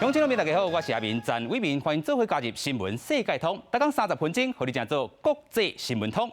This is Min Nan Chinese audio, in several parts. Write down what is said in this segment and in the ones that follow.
鄉親們大家好，我是阿明陳偉民，歡迎做伙加入新聞世界通，逐工30分鐘，予你成做國際新聞通。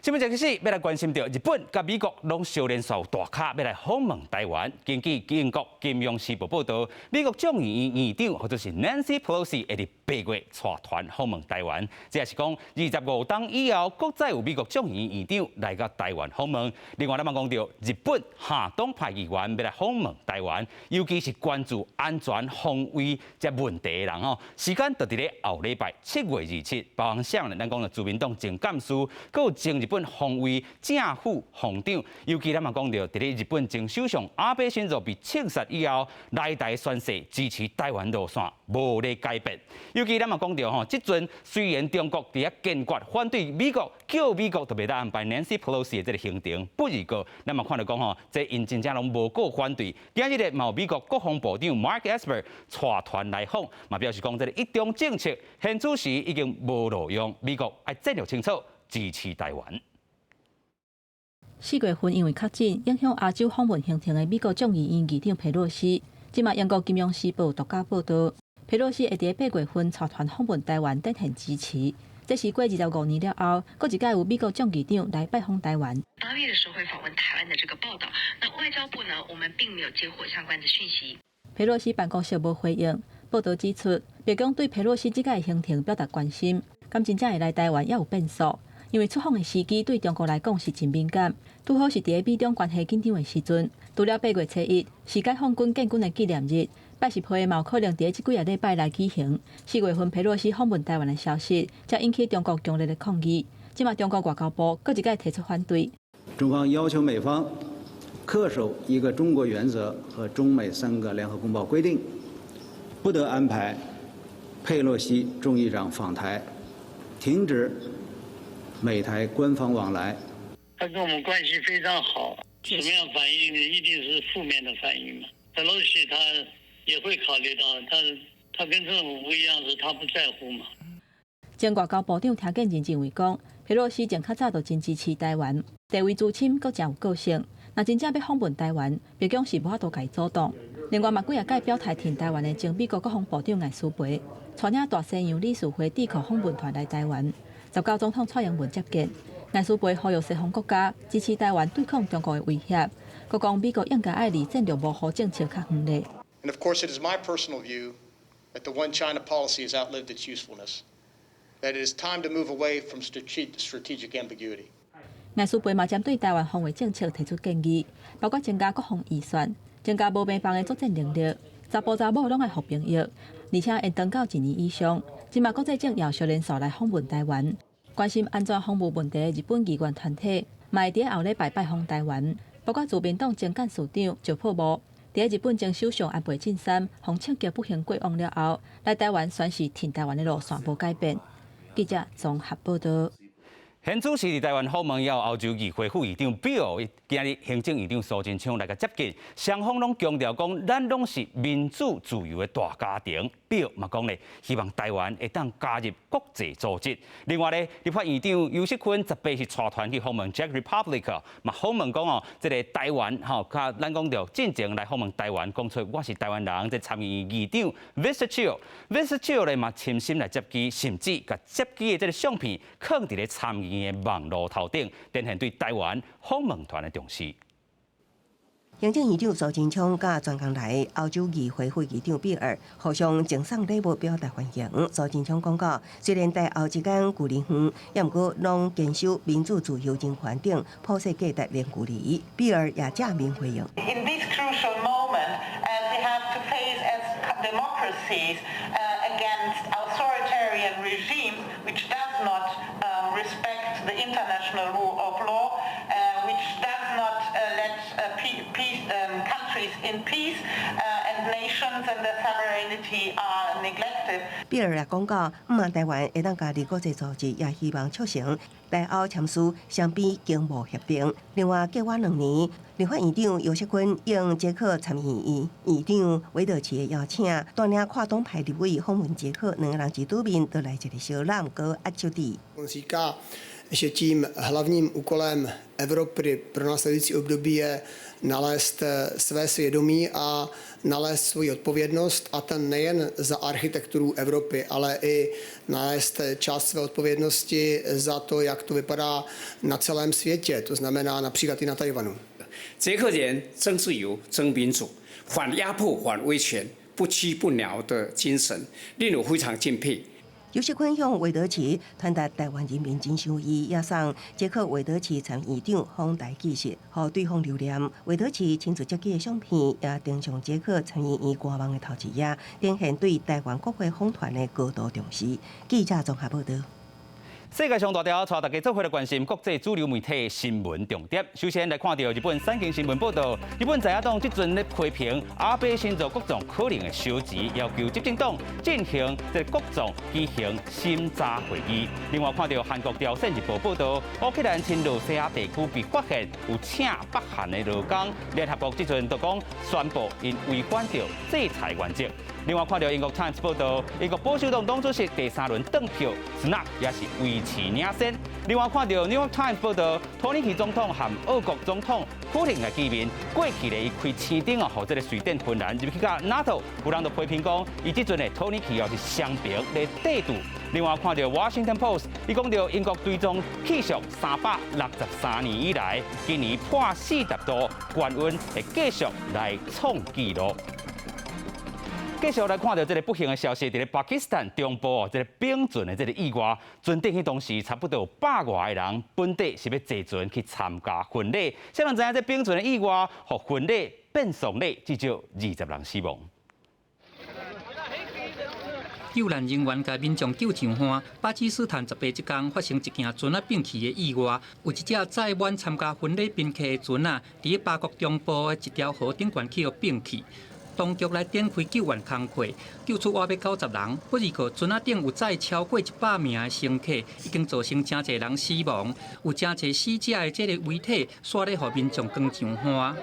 新聞一開始欲來關心著日本佮美國攏相連紲大咖欲來訪問台灣。根據英國金融時報報導，美國眾議院議長或者是 Nancy Pelosi 會佇8月帶團訪問台灣。這也是講25冬以後，閣再有美國眾議院議長來到台灣訪問。另外，咱嘛講著日本下黨派議員欲來訪問台灣，尤其是關注安全防衛這問題的人吼。時間就佇咧後禮拜7月27，包含啥呢？咱講著自民黨前幹事，閣有前日本防衛正副防長，尤其咱嘛講著佇咧日本前首相阿倍晉三被刺殺以後，來台宣誓支持台灣路線無咧改變。尤其咱嘛講著吼，這陣雖然中國佇遐堅決反對美國，叫美國都袂當安排 Nancy Pelosi 的這个行程，不過咱嘛看著講吼，這𪜶真正攏無顧反對。今日咧嘛有美國國防部長 Mark Esper 帶團來訪，嘛表示講這个一中政策現此時已經無路用，美國愛戰略清楚支持台灣。4月份因為確診影響亞洲訪問行程的美國眾議院議長佩洛西，這馬英國金融時報獨家報導，佩洛西會佇8月份帶團訪問台灣，展現支持。這是過25年了後，閣一擺有美國眾議長來拜訪台灣。 8月的時候會訪問台灣的這個報導，那外交部呢，我們並沒有接獲相關的訊息。佩洛西辦公室無回應。報導指出，白宮對佩洛西這擺行程表達關心，敢真正會來台灣猶有變數。因為出訪的時機對中國來講是真敏感，拄好是佇美中關係緊張的時陣。除了8月初一是解放軍建軍的紀念日，拜習會嘛有可能佇這幾个禮拜來舉行。4月份佩洛西訪問台灣的消息，才引起中國強烈的抗議。這馬中國外交部閣一擺提出反對。中方要求美方恪守一個中國原則和中美三個聯合公報規定，不得安排佩洛西眾議長訪台，停止美台官方往來。他跟我們關係非常好，什麼樣反應呢？一定是負面的反應嘛。佩洛西他也會考慮到，他跟政府不一樣，是他不在乎嘛。前外交部長聽見人認為講，佩洛西從較早就真支持台灣，地位資深，閣誠有個性。若真正欲訪問台灣，白宮是無法度共伊阻擋。另外嘛幾仔擺表態挺台灣的前美國國防部長艾斯培，帶領大西洋理事會智庫訪問團來台灣。19總統蔡英文接見，艾斯培呼籲西方國家支持台灣對抗中國的威脅，閣講美國應該愛離戰略模糊政策較遠咧。 And of course, it is my personal view that the One China policy has outlived its usefulness, that it is time to move away from strategic ambiguity. 艾斯培嘛針對台灣防衛政策提出建議，包括增加國防預算、增加無邊防的作戰能力、查埔查某攏愛服兵役，而且延長到一年以上。這馬國際政要相連紲來訪問台灣，關心安全防務問題的日本議員團體，嘛會佇後禮拜拜訪台灣，包括自民黨前幹事長石破茂，佇日本前首相安倍晉三予槍擊不幸過往了後，來台灣宣示挺台灣的路線無改變。記者綜合報導。現此時佇台灣訪問了歐洲議會副議長比爾，今日行政院長蘇貞昌來共接見，雙方攏強調講，咱攏是民主自由的大家庭。比爾嘛講咧，希望台灣會當加入國際組織。另外咧，立法院長游錫堃18是帶團去訪問 Czech Republic，嘛訪問講哦，這个台灣吼，佮咱講著進前來訪問台灣，講出我是台灣人，這參議院議長 Vystrčil，Vystrčil 咧嘛親身來接機，甚至共接機的這个相片囥佇咧參議院的網路頭頂，展現對台灣訪問團的重視。行政院長蘇貞昌佮專工來歐洲議會副議長比爾互相贈送禮物表達歡迎。蘇貞昌講到，雖然台歐之間距離遠，也毋過攏堅守民主、自由、人權等普世價值零距離。比爾也正面回應。 In this crucial moment, as we have to face as democracies against authoritarian regimes, which does not respect the international rule of law, which does not let peace, countries in peace and nations and their sovereignty are neglected. 比爾也講到，毋望台灣會當加入國際組織，也希望促成台歐簽署雙邊經貿協定。另外，過往2年，立法院長游錫堃應捷克參議院議長維德奇的邀請，帶領跨黨派立委訪問捷克，兩个人一拄面，就來一个相攬閣握手。是佮 Že tím hlavním úkolem Evropy pro následující období je nalézt své svědomí a nalézt svoji odpovědnost, a ten nejen za architekturu Evropy, ale i nalézt část své odpovědnosti za to, jak to vypadá na celém světě, to znamená například i na Tajvanu. 捷克人爭自由、爭民主、反壓迫、反威權、不屈不撓的精神，令我非常敬佩。游錫堃向韋德奇傳達台灣人民真心意，也送捷克韋德奇參議長訪台紀實，予對方留念。韋德奇親自設計的相片，也登上捷克參議院官網的頭一頁，展現對台灣國會訪團的高度重視。記者綜合報道。世界上大條，帶大家做伙來關心國際主流媒體新聞重點。首先來看著日本產經新聞報道，日本在野黨這陣咧批評阿倍晉三閣葬可能的收錢，要求執政黨進行這個閣葬舉行審查會議。另外看著韓國朝鮮日報報道，烏克蘭親羅西亞地區被發現有請北韓的勞工，聯合國這陣就講宣布𪜶違反著制裁原則。另外看著英國 Times 報道，英國保守黨黨主席第三輪轉票，斯納也是維持領先。另外看著 New York Times 報道，土耳其總統和俄國總統普丁的見面，過去咧伊開青燈哦，予這个瑞典、芬蘭入去共 NATO，有人就批評講，伊這陣的土耳其哦是雙爿咧對賭。另外看著 Washington Post，伊講著英國追蹤氣象363年以來，今年破40度，高溫會繼續來創紀錄。繼續來看著這个不幸的消息，佇咧巴基斯坦中部哦，這个冰船的這个意外，船頂彼當時差不多有百外个人，本底是欲坐船去參加婚禮，啥人知影這冰船的意外，予婚禮變喪禮，至少20人死亡。救難人員共民眾救上岸。巴基斯坦18這工發生一件船仔變去的意外，有一隻載滿參加婚禮賓客的船仔，佇巴國中部的一條河頂懸去予變去。當局來展開救援工作，救出倚欲90人。不過，船仔頂有載超過100名的乘客，已經造成誠濟人死亡，有誠濟死者的這个遺體，煞咧予民眾扛上岸。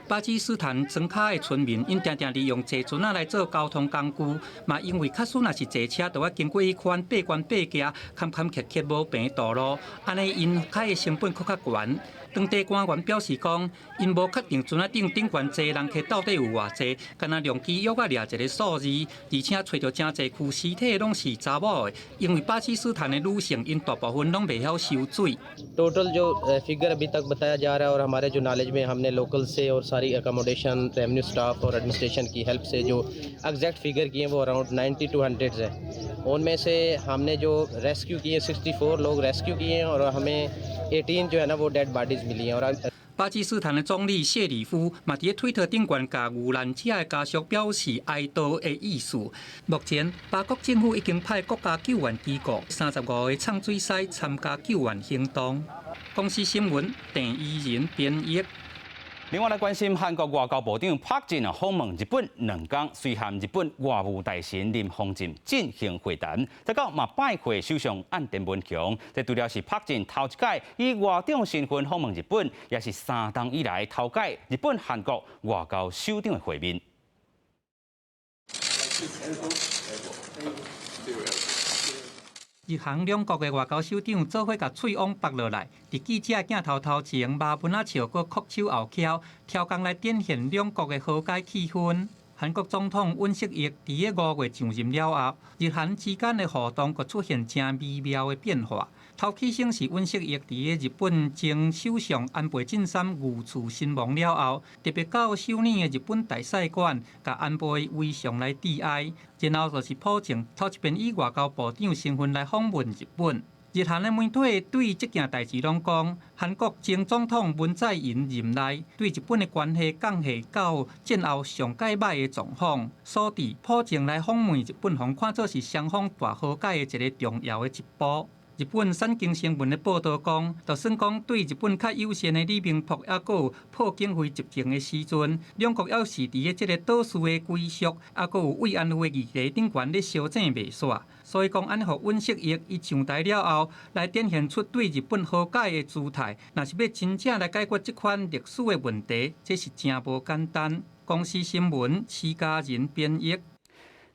巴基斯坦莊跤的村民，𪜶定定利用坐船仔來做交通工具，嘛因為假使若是坐車，就愛經過彼款爬懸爬崎、坎坎坷坷無平道路，按呢𪜶開的成本閣較懸。當地官員表示講，𪜶無確定船仔頂頂懸坐人客到底有偌濟，干焦量機約仔掠一个數字，而且揣著誠濟具屍體攏是查某的，因為巴基斯坦的女性𪜶大部分攏袂曉游水。 टोटल जो फिगर अभी तक बताया जा रहा है और हमारे जो नॉलेज में हमने लोकल से और सारी accommodation, revenue staff और एडमिनिस्ट्रेशन की हेल्प से जो एग्जैक्ट फिगर किए हैं, वो अराउंड 90 टू 100 है। उनमें से हमने जो रेस्क्यू किए, 64 लोग रेस्क्यू किए हैं और हमें 18 जो है ना वो डेड बॉडीज़ मिली हैं और 巴基斯坦的總理謝里夫嘛，佇推特頂懸共遇難者的家屬表示哀悼的意思。目前，巴國政府已經派國家救援機構35個衝水師參加救援行動。公視新聞鄭怡仁編譯。另外來關心韓國外交部長朴振訪問日本2工，隨和日本外務大臣林芳正進行會談，再到嘛拜會首相岸田文雄。這除了是朴振頭一擺以外長身份訪問日本，也是3冬以來頭擺日本韓國外交首長的會面。日韓兩國的外交首長做伙共喙往縛落來，佇記者鏡頭頭前，抹盆仔笑，閣摳手後翹，超工來展現兩國的和解氣氛。韓國總統尹錫悅佇咧5月上任了後，日韓之間的互動閣出現誠微妙的變化。頭起先是尹錫悅佇咧日本前首相安倍晉三遇刺身亡了後，特別到首爾的日本大使館，共安倍遺像來致哀。然後就是朴正頭一遍以外交部長身份來訪問日本。日韓的媒體對這件代誌攏講，韓國前總統文在寅任內對日本的關係降下到戰後上蓋䆀的狀況，所以朴正來訪問日本，予看做是雙方大和解的一个重要的一步。日本產經新聞的報導講，就算講對日本較友善的李明博猶閣有朴槿惠執政的時陣，兩國猶是佇咧這个島嶼的歸屬，猶閣有慰安婦的議題頂懸咧相爭袂煞。所以講，按呢予尹錫悅伊上台了後，來展現出對日本和解的姿態，若是欲真正來解決這款歷史的問題，這是誠無簡單。公視新聞，徐家仁編譯。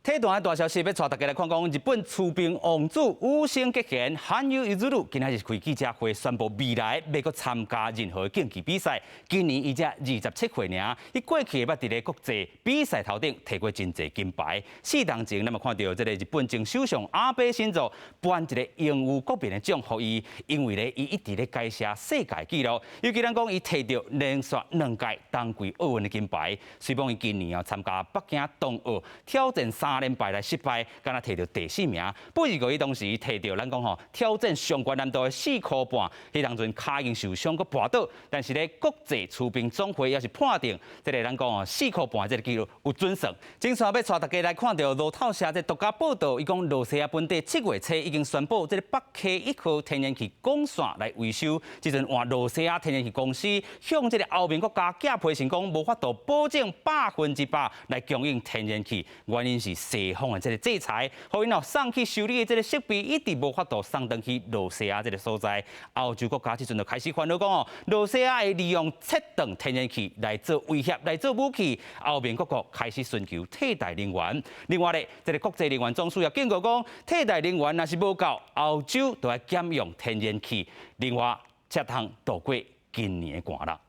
體壇的大消息，欲帶大家來看講，日本滑冰王子羽生結弦羽生結弦，今仔日開記者會宣布未來袂閣參加任何競技比賽。今年伊才27歲爾，伊過去捌佇咧國際比賽頭頂提過真濟金牌。四冬前，咱嘛看著這個日本前首相阿倍晉三頒一個榮譽國民的獎予伊，因為咧伊一直咧改寫世界紀錄。尤其咱講伊提著連續兩屆冬季奧運的金牌，雖罔伊今年啊參加北京冬奧挑戰三連敗來失敗，敢若提著第四名。不過伊當時提著咱講吼挑戰上懸難度的4箍半，彼當陣跤已經受傷閣跋倒，但是咧國際滑冰總會也是判定這個咱講吼4箍半這個紀錄有準算。接紲欲帶大家來看著路透社這獨家報道，伊講羅西亞本地7月初已經宣布這個北溪一號天然氣管線來維修，這陣換羅西亞天然氣公司向這個歐盟國家寄批信講無法度保證100%來供應天然氣，原因是西方的這個制裁，予𪜶哦送去修理的這個設備一直無法度送轉去羅西亞這個所在。歐洲國家這陣就開始煩惱講哦，羅西亞會利用切斷天然氣來做威脅，來做武器。歐盟各國開始尋求替代能源。另外咧，這個國際能源總署也警告講，替代能源若是無夠，歐洲就愛減用天然氣。另外，才通度過今年的寒啦。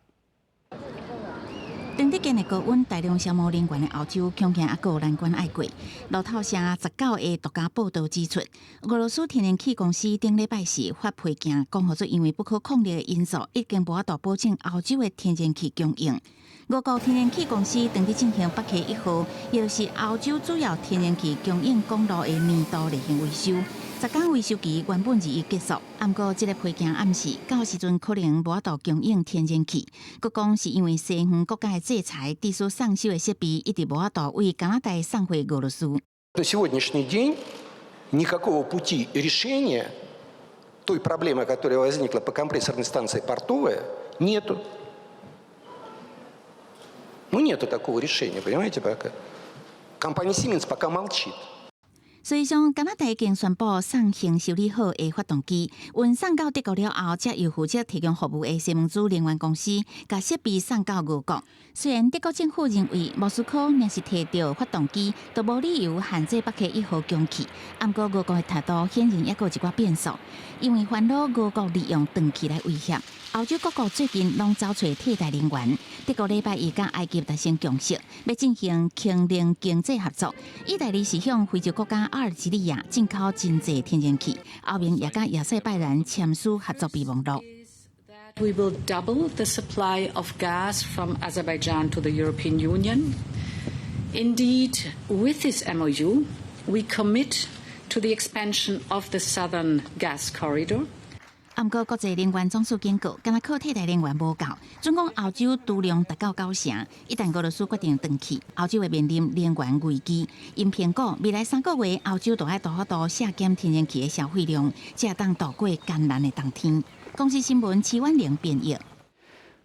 當日間的高溫大量消耗能源的歐洲，恐驚猶閣有難關愛過。路透社19的獨家報道指出，俄羅斯天然氣公司頂禮拜四發批件，講予做因為不可抗力的因素，已經無法度保證歐洲的天然氣供應。俄國天然氣公司當佇進行北溪一號，也就是歐洲主要天然氣供應管路的年度例行維修。10天維修期原本21結束，毋過這個批件暗示到時陣可能無法度供應天然氣。閣講是因為西方國家的制裁，致使送修的設備一直無法度為加拿大送回俄羅斯。 На сегодняшний день никакого пути решения той проблемы, которая возникла по компрессорной станции «Портовая», нету. Ну, нету такого решения, понимаете, пока. Компания Siemens пока молчит. 事實上，加拿大已經宣布送行修理好的發動機，運送到德國了後，才由負責提供服務的西門子能源公司共設備送到俄國。雖然德國政府認為莫斯科若是提著發動機，都無理由限制北溪一號供氣，毋過俄國的態度顯然猶閣有一寡變數，因為煩惱俄國利用斷氣來威脅。歐洲各國最近攏走揣替代能源，德國禮拜一佮埃及達成共識，欲進行氫能經濟合作。意大利是向非洲國家阿爾及利亞進口真濟天然氣，歐盟也佮亞塞拜然簽署合作備忘錄。 We will double the supply of gas from Azerbaijan to the European Union. Indeed, with this MOU, we commit to the expansion of the southern gas corridor. 毋過國際能源總署警告，敢若靠替代能源無夠，準講歐洲儲量達到九成，一旦俄羅斯決定斷氣，歐洲會面臨能源危機。𪜶評估未來3個月，歐洲就愛大幅度削減天然氣的消費量，才會當度過艱難的冬天。公視新聞齊婉玲編譯。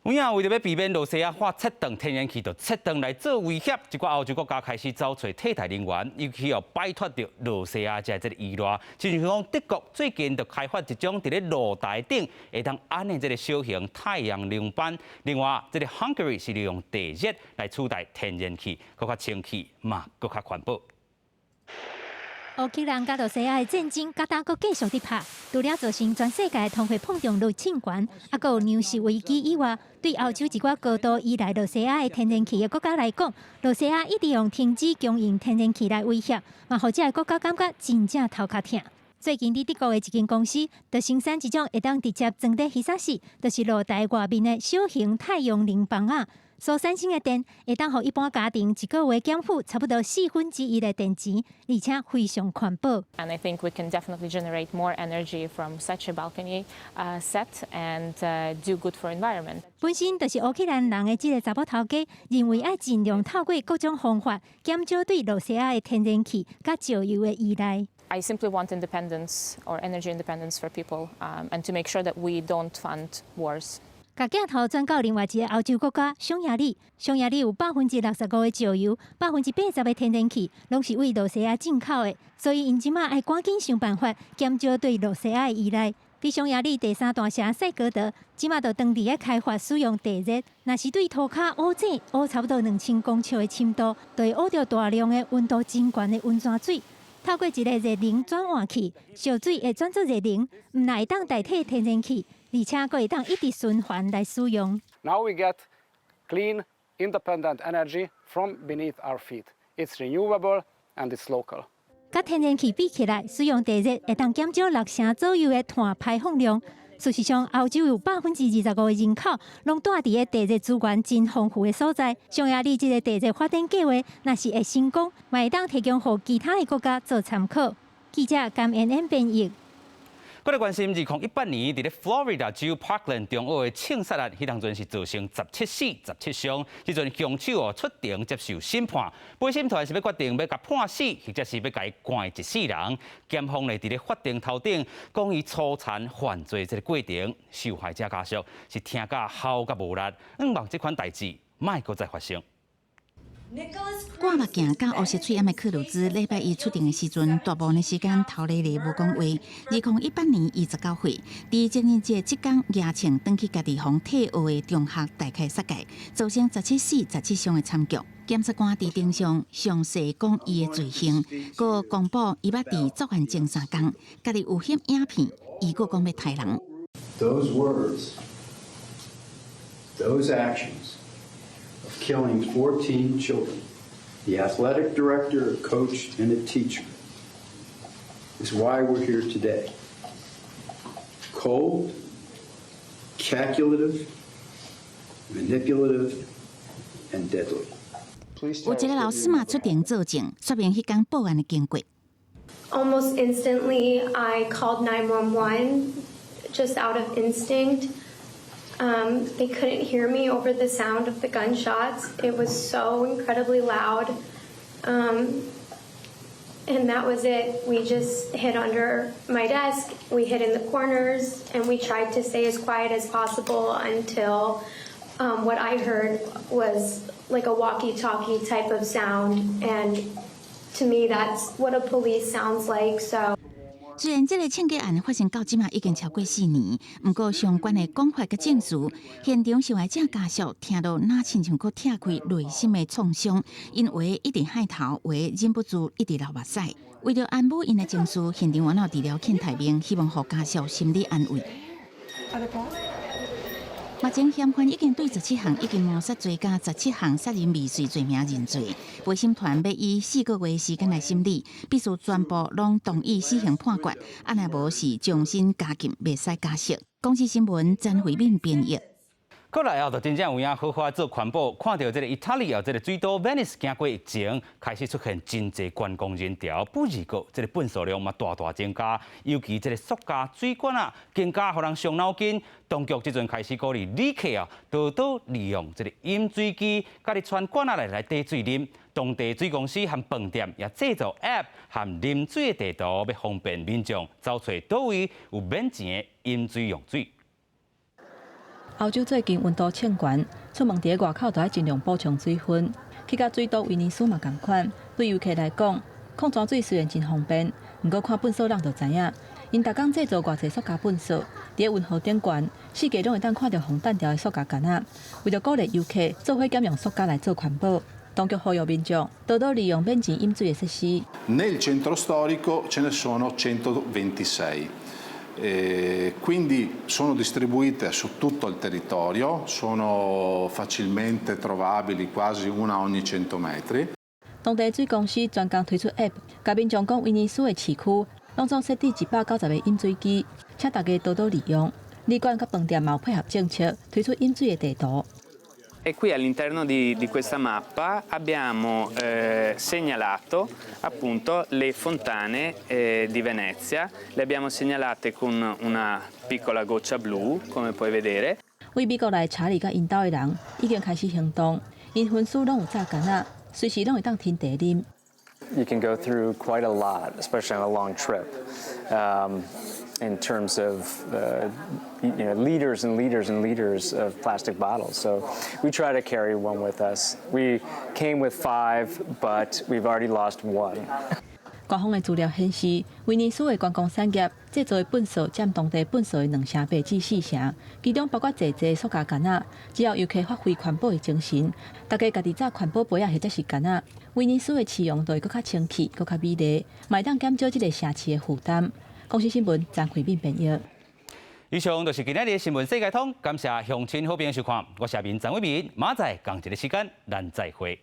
有影為著欲避免羅西亞發切斷天然氣，就切斷來做威脅，一寡歐洲國家開始走揣替代能源，尤其要擺脫著羅西亞這個依賴。親像講德國最近就開發一種佇咧露台頂會當按的這個小型太陽能板。另外，這個 Hungary 是利用地熱來取代天然氣，閣較清氣嘛，閣較環保。烏克蘭佮羅西亞的戰爭，佮今閣繼續佇拍，除了造成全世界通貨膨脹率衝懸，猶閣有糧食危機以外，對歐洲一寡高度依賴羅西亞的天然氣的國家來講，羅西亞一直用停止供應天然氣來威脅，嘛予這个國家感覺真正頭殼疼。最近佇德國的一間公司，就生產一種會當直接裝佇彼啥時，就是露台外面的小型太陽能板仔。所產生的電會當予一般家庭一個月減負差不多1/4的電錢，而且非常環保。 And I think we can definitely generate more energy from such a balcony set and do good for environment. 本身就是烏克蘭人的這个查某頭家，認為愛盡量透過各種方法減少對羅西亞的天然氣佮石油的依賴。 I simply want independence or energy independence for people, and to make sure that we don't fund wars. 共鏡頭轉到另外一个歐洲國家匈牙利，匈牙利有65%的石油，80%的天然氣，攏是對羅西亞進口的，所以𪜶這馬愛趕緊想辦法減少對羅西亞的依賴。比匈牙利第三大城塞格德，這馬就當地咧開發使用地熱，若是對塗跤挖井挖差不多2000公尺的深度，就會挖著大量的溫度真懸的溫泉水。透過一个熱能轉換器，燒水會轉做熱能，毋但會當代替天然氣，而且閣會當一直循環來使用。 Now we get clean, independent energy from beneath our feet. It's renewable and it's local. 佮天然氣比起來，使用地熱會當減少6成左右的碳排放量。事實上，歐洲有25%的人口攏蹛佇咧地熱資源真豐富的所在。匈牙利這个地熱發電計畫，若是會成功，嘛會當提供予其他的國家做參考。記者甘恩恩編譯。過來關心，2018年，佇咧 Florida 州 Parkland 中學的槍殺案，彼當陣是造成17死17傷。這陣兇手哦出庭接受審判，陪審團是欲決定欲共判死，或者是欲共伊關一世人。檢方咧佇咧法庭頭頂講伊粗殘犯罪這个過程，受害者家屬是聽甲吼甲無力，向望這款代誌莫閣再發生。掛目鏡佮烏色喙罨的克魯茲，禮拜一出庭的時陣，大部分的時間頭咧咧無講話。2018年，伊19歲，佇情人節這工舉槍轉去家己予退學的中學大開殺戒，造成17死17傷的慘劇。檢察官佇庭上詳細講伊的罪行，閣公布伊捌佇作案前3工，家己有翕影片，伊閣講欲刣人。 Those words, those actions of killing 14 children, the athletic director, a coach, and a teacher, is why we're here today. Cold, calculative, manipulative, and deadly. 有一个老師嘛出庭作證，說明彼工報案的經過。 Almost instantly, I called 911 just out of instinct. They couldn't hear me over the sound of the gunshots. It was so incredibly loud. And that was it. We just hid under my desk, we hid in the corners, and we tried to stay as quiet as possible until what I heard was like a walkie talkie type of sound. And to me, that's what a police sounds like. So. 雖然這个槍擊案發生到這馬已經超過4年，毋過相關的講法佮證詞，現場受害者家屬聽著若親像閣拆開內心的創傷，𪜶有的一直害頭，有的忍不住一直流目屎。為著安撫𪜶的情緒，現場阮有治療犬待命，希望予家屬心理安慰。目前嫌犯已經對十七項一級謀殺罪佮十七項殺人未遂罪名認罪。陪審團欲以4個月時間來審理，必須全部攏同意死刑判決，啊若無是終身監禁，袂使假釋。公視新聞詹慧敏編譯。過來啊，就真正有影好好做環保，看著這个意大利啊，這个水都威尼斯經過疫情，開始出現真濟觀光人潮，不而過這个糞掃量嘛大大增加，尤其這个塑膠水管啊，更加予人傷腦筋。當局這陣開始鼓勵旅客啊，多多利用這个飲水機，家己揣罐仔來提水啉。當地水公司和飯店也製造 App 和啉水的地圖，欲方便民眾走揣佗位有免錢的飲水用水。歐洲最近溫度衝懸，出門佇外口都愛盡量補充水分。去甲水都威尼斯嘛仝款，對遊客來講，礦泉水雖然真方便，毋過看糞掃人就知影，𪜶逐工製造偌濟塑膠糞掃，佇運河頂懸，四界攏會當看著予擲著的塑膠桿仔。為著鼓勵遊客做伙減用塑膠來做環保，當局呼籲民眾多多利用免錢飲水的設施。 Nel centro storico ce ne sono 126. Quindi sono distribuite su tutto il territorio, sono facilmente trovabili, quasi una ogni 100 metri. 當地水公司專工推出 App，共民眾講威尼斯的市區攏總設置190個飲水機，請大家多多利用。旅館佮飯店嘛有配合政策，推出飲水的地圖。 E qui all'interno di questa mappa abbiamo segnalato appunto le fontane di Venezia, le abbiamo segnalate con una piccola goccia blu, come puoi vedere. 對美國來查理佮𪜶兜的人已經開始行動，𪜶分區攏有紮罐仔，隨時攏會當添茶啉。 You can go through quite a lot, especially on a long trip, in terms of liters and liters and liters of plastic bottles. So we try to carry one with us. We came with five, but we've already lost one. 官方的資料顯示，威尼斯的觀光產業製造的糞埽佔當地糞埽的2.8至4成，其中包括濟濟塑膠罌仔。只要遊客發揮環保的精神，大家家己紮環保杯仔或者是罌仔，威尼斯的市容就會閣較清氣、閣較美麗，嘛會當減少這个城市的負擔。公視新聞張惠敏編譯。以上就是今仔日的新聞世界通，感謝鄉親好朋友收看，我是阿明張偉明，明仔載仝一个時間，咱再會。